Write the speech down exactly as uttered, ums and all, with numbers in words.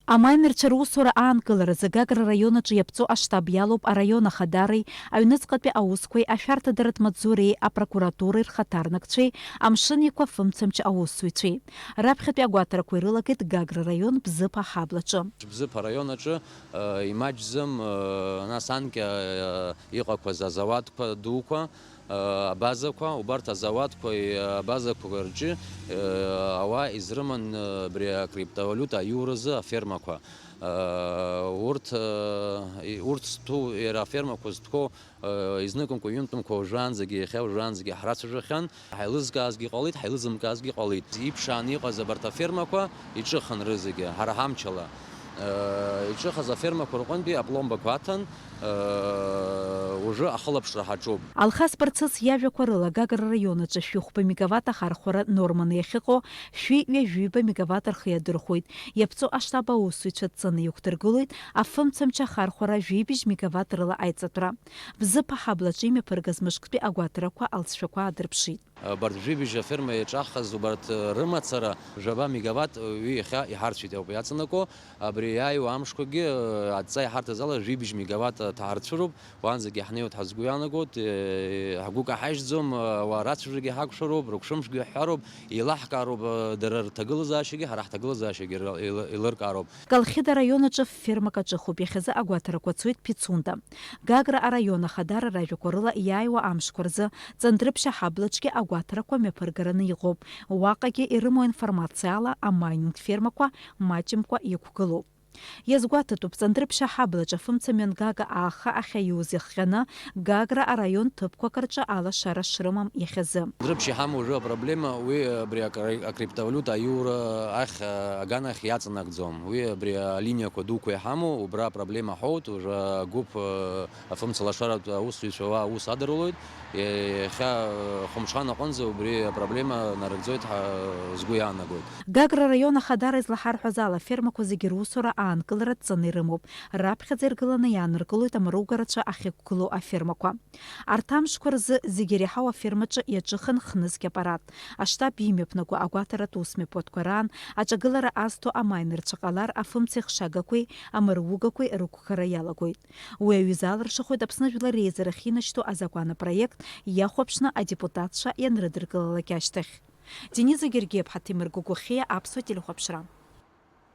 Амаинерцәа русура аанкыларазы Гагра раион аҿы иаԥҵоу аштаб иалоуп араион ахадареи, аҩныҵҟатәи аусқәеи, ашәарҭадаратә маҵзуреи, апрокуратуреи рхаҭарнакцәеи, амшын еиқәа фымцамч аусзуҩцәеи. Раԥхьатәи агәаҭарақәа ирылагеит Гагра раион Бзыԥ аҳаблаҿы. Бзыԥ араион аҿы, э, имаҷӡам, э, нас анкьа, э, иҟақәаз азауадқәа дуқәа, э, абазақәа, убарҭ азауадқәеи абазақәа рҿы, э, ауаа изрыман, э, абри акриптовалиута аиуразы афермақәа. Э, урҭ, э, и-, урҭ зҭәу, иара афермақәа зҭәу, э, изныкымкәа, ҩынтәымкәа уажәраанӡагьы, иахьа уажәраанӡагьы ҳрацәажәахьан. Ҳаилызкаазгьы ҟалеит, ҳаилызымкаазгьы ҟалеит. Иԥшааны иҟаз абарҭ афермақәа иҿыхан рызегьы, ҳара ҳамчала. Э, иҿыхаз афермақәа рҟынтәи апломбақәа аҭан, э, уажәы ахылаԥшра ҳаҿуп. Алхас Барцыц иажәақәа рыла, Гагра раион аҿы шәи хәба мегаватт ахархәара норманы иахьыҟоу шәи ҩажәиба мегаватт рхы иадырхәоит. Иаԥҵоу аштаб аусзуҩцәа дҵаны иқәдыргылоит афымцамч ахархәара жәибжь мегаватт рыла аиҵатәра. Бзыԥ аҳаблаҿы имҩаԥыргаз мышктәи агәаҭарақәа алҵшәақәа аадырԥшит. Абарҭ жәибжь аферма иаҿахаз убарҭ, э, рымацара жәаба мегаватт, э, ҩы иахьа иҳарцәеит ауп иаҵанакуа. Абри иааиуа амшқәагьы, э, адҵа иҳарҭаз ала жәибжь мегаватт, э, ҭаарцәыроуп. Уанӡагьы ҳнеиуеит ҳазгәы иаанагоит, э, ҳгәы каҳажьӡом, э, ауаа рацәажәарагьы ҳақәшәароуп, рыгәшәымшгьы ҳҳәароуп, еилаҳкаароуп, э, дара рҭагылазаашьагьы, ҳара ҳҭагылазаашьагьы ил-, ил-, еилыркаароуп. Колхида араион аҿы фермак аҿыхуп, иахьазы агәаҭарақәа цоит Пицунда. Гагра араион ахадара ражәақәа рыла иааиуа амшқәа рзы Ҵандрыԥшь аҳаблаҿгьы агәаҭарақәа мҩаԥыргараны иҟоуп. Уаҟагьы ирымоу аинформациала амайнинг фермақәа маҷымкәа иқәгылоуп. Иазгәаҭатәуп, Ҵандрыԥшь аҳаблаҿ афымца мҩангага ааха ахьаиуз иахҟьаны Гагра араион ҭыԥқәак рҿы алашара шрымам иахьазы. Дрыԥшь иҳамоу уажәы апроблема уи абри акри-, акриптовалиута аиура ахь, аганахь иаҵанакӡом. Уи абри алиниақәа дуқәа иҳамоу, убра апроблема ҳоут, уажәы агәыԥ, афымцалашаратә аусзуҩцәа уа аус адырулоит. Иахьа, э, хәымҽхан аҟынӡа убри апроблема нарыгӡоит ҳәа сгәы иаанагоит. Гагра раион ахадара излаҳарҳәаз ала, афермақәа зегьы русура аанкылара дҵаны ирымоуп. Раԥхьаӡа иргыланы иааныркылоит амаругарацәа ахьықәгылоу афермақәа. Арҭ амшқәа рзы зегьы иреиҳау афермаҿы иаҿыхан хнызқь аппарат. Аштаб имҩаԥнаго агәаҭаратә усмҩаԥгатәқәа раан аҿагылара азҭо амайнерцәа ҟалар, афымцеихшагақәеи амаругақәеи рықәгара иалагоит. Уи аҩыза алыршахоит Аԥсны Жәлар Реизарахь инашьҭу азакәан апроект иахәаԥшны адепутатцәа ианрыдыркылалак ашьҭахь. Дениза Гергиаԥҳа, Ҭемыр Гогохиа, Аԥсуа телехәаԥшра.